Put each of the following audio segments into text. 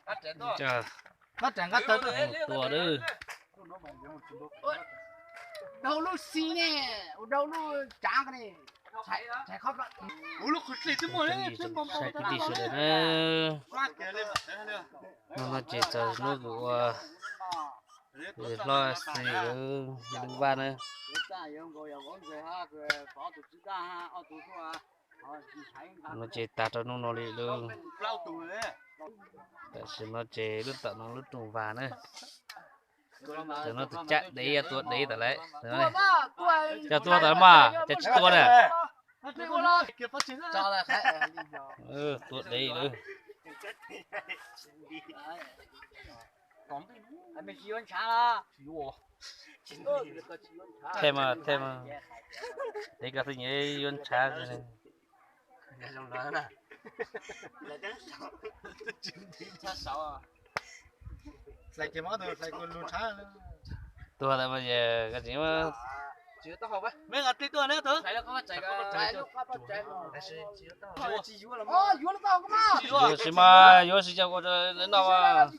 Coj tua lawm. Dhau lub xi ne, dhau lub tsav ne. Kwv tij sawv daws na, hnub no ces txog hnub kuv ua hlob xi lawv lub vaj na. No ces tas rau hnub no li lawm. Tam sim no ces lub tom no lub rooj vag na. Tam no tus cab dev tua dev tas lawm. Cov tua tas mas cov tsis tua na. Tua dev lawm. Them mas them mas, dev koj twb nyiam yuav ntshav. Tuag tas mas koj tseem yuav si mas yuav si coj ua lawv noj mas.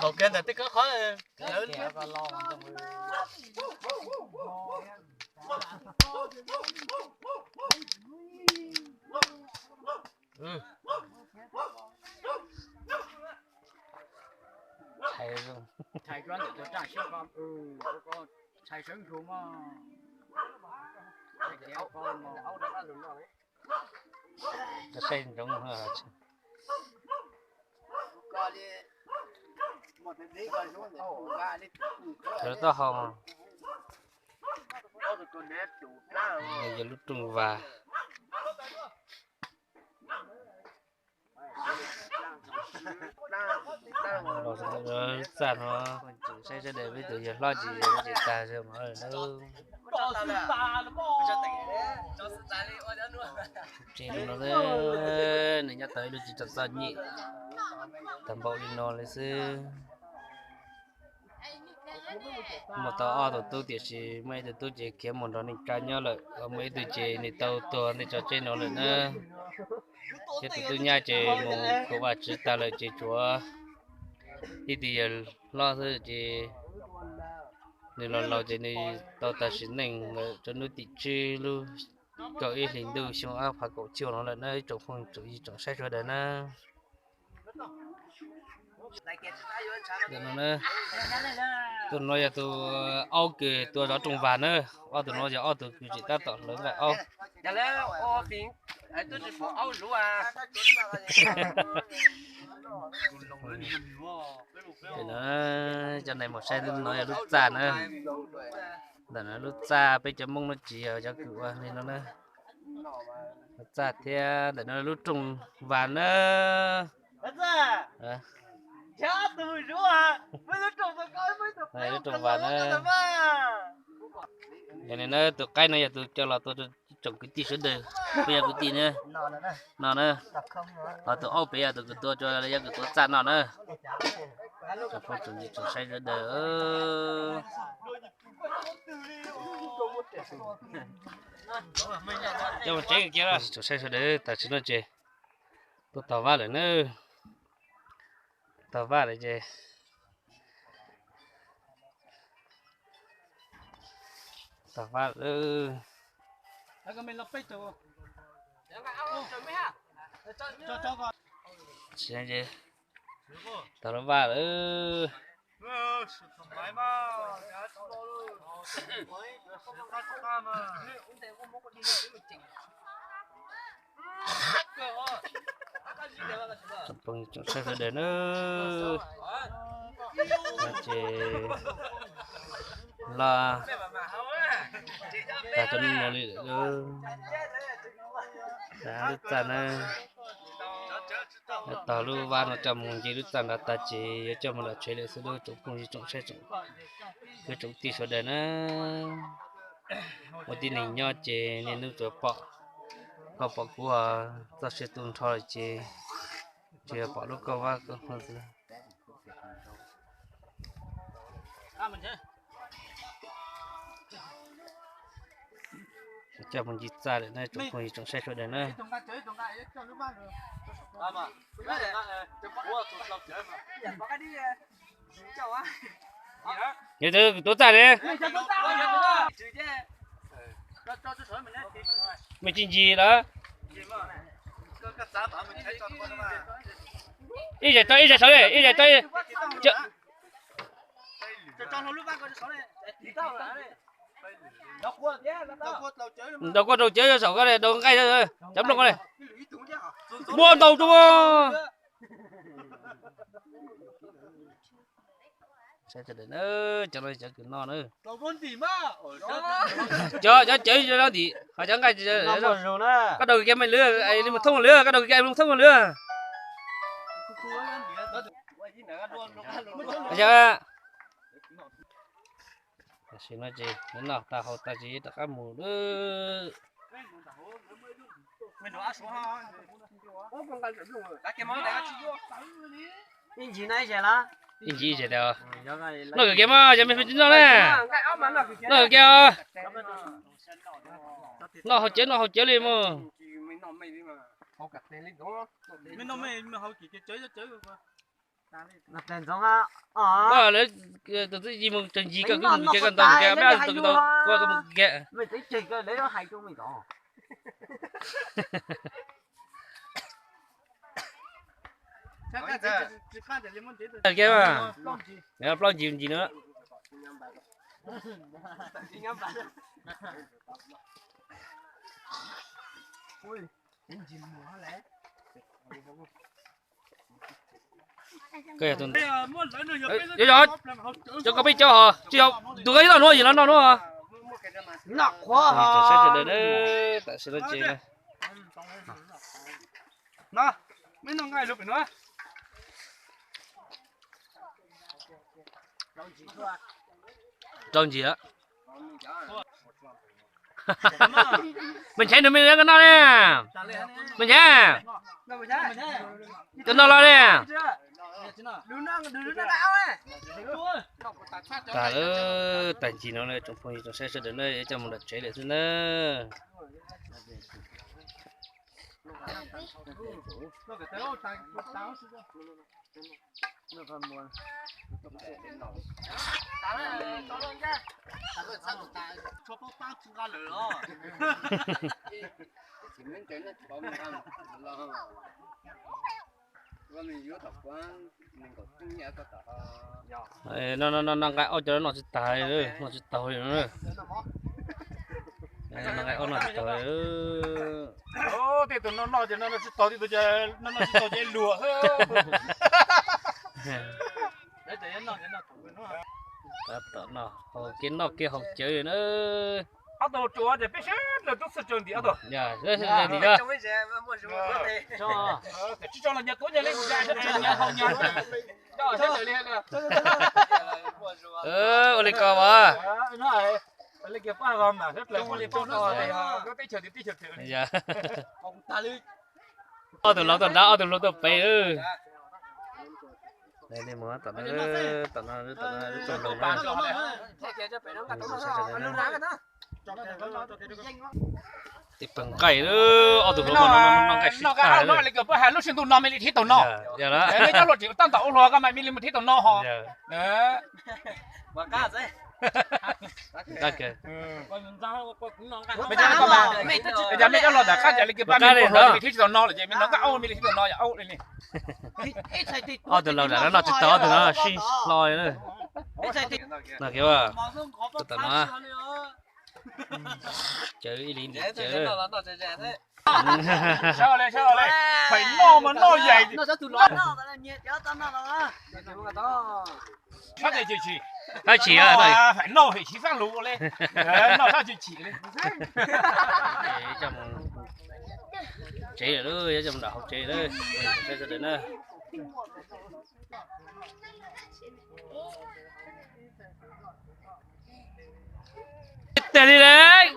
Thaum kawg ntawm tej kab qhov. Tshais sawv ntxov. Lawv taub hau. Yog lub rooj vag. Los lub txaj no, saib sawv daws peb tus yawg hlob ces ces tag zog mas. Tsev no, nws nyob tau ib lub tsis txom txom nyem tag npaum li no li xwb. Muaj tau ob tug tub tiam sis muaj ib tug tub ces khiav mus nrog neej tsa nyob lawm, muaj ib tug ces nws tau tuag ntej tso tseg no lawm na. Thiab tus tub nyab ces mus kuv vaj tswv tag lawm ces tshuav ib tug yawg hlob xwb ces nws los laus ces nws tau tag sim neej lawm rau hnub tim tsib lub kaum ib hlis ntuj xyoo ob phav kaum cuaj no lawm na ib tsoom phooj ywg tsoom saib sawv daws na. Tus no yog tus aub kws tua zov rooj vag na, ob tug no yog ob tug kws tseem tab tom hlawv nqaij aub. Cov neeg mus saib no yog lub txaj na. Ntawm no lub txaj peb cov Hmoob no tsis yog cov kws ua li no na. Lub txaj thiab ntawm no lub rooj vag na. Lub rooj vag na. Yog li na tus qaib no yog tus coj los tua rau tsoom kwv tij sawv daws, peb yog kwv tij na. No na. Ho tus aub pem yog tus kws tua rau yog kws tuav txaj no na. Tsoom phooj tsoom ywg tsoom saib sawv daws. Cov mus tsev kiag, tsoom saib sawv daws, tam sim no ces tuaj tog vaj lawm na. Tog vaj lawm ces, tog vaj lawm. Tog lub vaj lawm. Tsoom phooj ywg tsoom saib sawv daws na, ces los tag rau hnub no li lawm. Lub txaj na. Tog lub vaj no coj mus nce lub txaj nrad tag ces yuav coj mus lom tsev lawm xwb lauj tsoom phooj ywg tsoom saib tsoom kwv tsoom tij sawv daws na. Ua tib neeg nyob ces niaj hnub tsuas pom koj pom kuv txoj sia tu nrho lawm ces tsuas yog pom lub kauj vab kauj hwj xwb. Coj mus nce txaj lawm na tsoom phooj ywg tsoom saib sawv daws na. Yog tus tuav txaj li. Mej tsis ncig lawm. Ib zais rau ib zais saud li, ib zais rau. Ntaus kuaj rau cawv saum ko li, ntaus nqaij cov nplooj ko li. Muab ntaus rau. Cov no cov kws noj na. Cov, cov cawv nyob ntim, ho cov nqaij. Koj daug kiag mej lwm, li mus thoob lwm, koj daug kiag li mus thoob lwm. Tam sim no ces noj tag haus tag ces rov qab mus lawm. Ib ncig ib zes tas. Noj kawg kiag mas, yog mej tsis noj na. Noj kawg kiag. Noj haus cawv, noj haus cawv li mas. Koj lawv tus twb yig mus tsev ncig koj, koj mus kiag, koj ntaus kiag, mej tus ntaus kuaj koj mus kiag. Kiag mas, plaub ncig ncig no. Yog, yog, cov ko peb cov ho tsis yog, tus ko ib toj nuav yim los noj nuav. Tam sim no ces rau ncig lawm. Mej nchaiv nws mej noj ne. Mej nchaiv, cov no los ne. Tag lawm, tag ncig no tsoom phooj ywg tsoom saib sawv daws na, coj mus lom tsev lawm xwb na. No, no, no nqaij ob cov no noj tsis tag, noj tsis taus li no. Nqaij ob noj tsis taus. Tej tus no noj ces noj tsis taus, tej tus no noj tsis taus ces luag xwb. Tab tom noj, haus kev noj kev haus cawv li na. Ob tug ruam ces peb sib laws tub xwb tsaws ntim ob tug. Tsis tso los nyuag tuav nyuag li, nyuag haus nyuag. Ua li ko as. Ob tug laug tuaj nrad, ob tug laug tuaj pem. Tom no, tom no, tom no, tom no. Tej pawg nqaij, ob tug hluas no noj nqaij sib tag li. Lub sij hawm no mej li thib tau noj. Mej cov hluas tseem tab tom ua hluas ko mas mej li mus thib tau noj ho. Mej cov hluas ntawm qab cas li kws pab mej ua hluas mej li thib tsis tau noj lawm ces mej noj nqaij aub mej li thib tau noj yom, aub li. Ob tug laug nram no noj tsis tau, ob tug no sib hlo li na. Noj kiag, tus tom no. Cawv ib li ntim cawv. Sab li, sab li, phem noj mas noj yaim. Sab li, sab chim, phem noj hem siv xab lus li. Noj sab chim chim li. Tsev lawm, yog coj mus nram hauv tsev lawm, saib sawv daws na. Tag li lawm.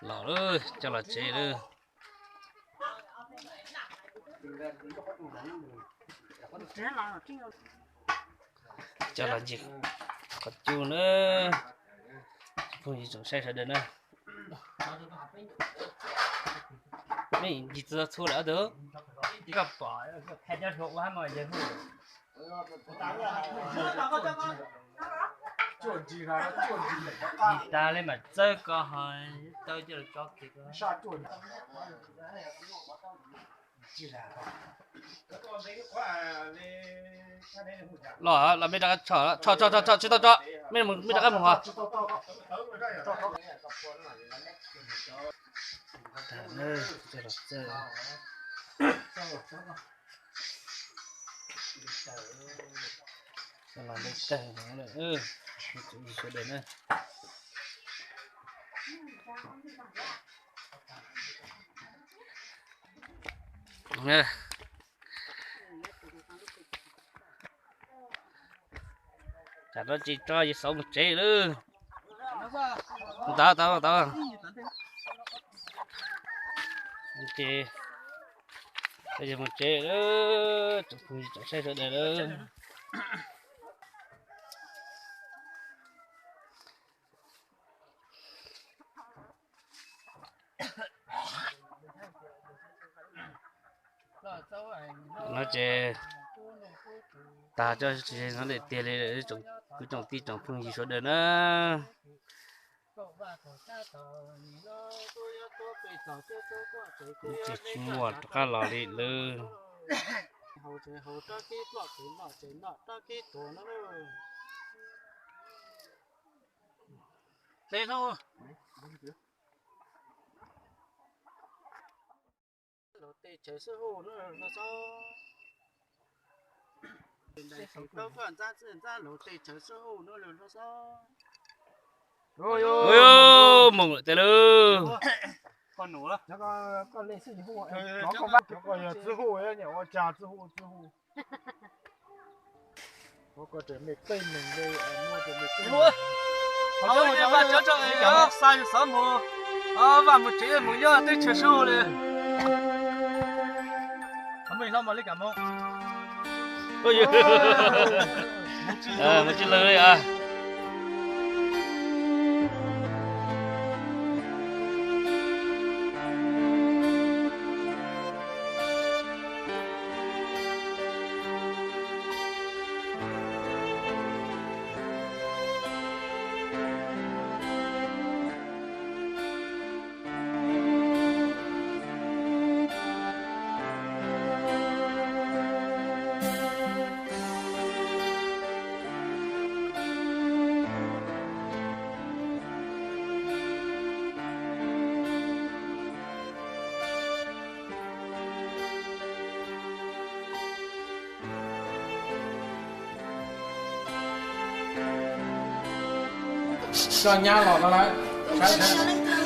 Los lawm, coj los tsev lawm. Coj los ncig qhov cub na. Phooj ywg tsoom saib sawv daws na. Nej ncig txog txhua lawm ob tug. Koj pom, ncig tas li mas txawb ko ho tau coj los tso kiag ko. Los los mej rov qab tso, tso tso tso tsis tau tso, mej rov qab mus ho. Los nte tag no, sawv daws na. Tsam no ces tso yawg xauv mus tsev lawm. Tau tau tau. Ces yawg mus tsev lawm, tsoom phooj ywg tsoom saib sawv daws lawm. No ces tag tso, tsis no tiag li, kwv tsoom tij tsoom phooj ywg sawv daws na. Tsis muaj rov qab los li lawm. Moog lawm tes lawm. Xa yus xov mus, vaj mus tsev mus nyob teb chaws sib hau li. Mus tsis lawg li as. Koj nyab los no lawm, saib saib.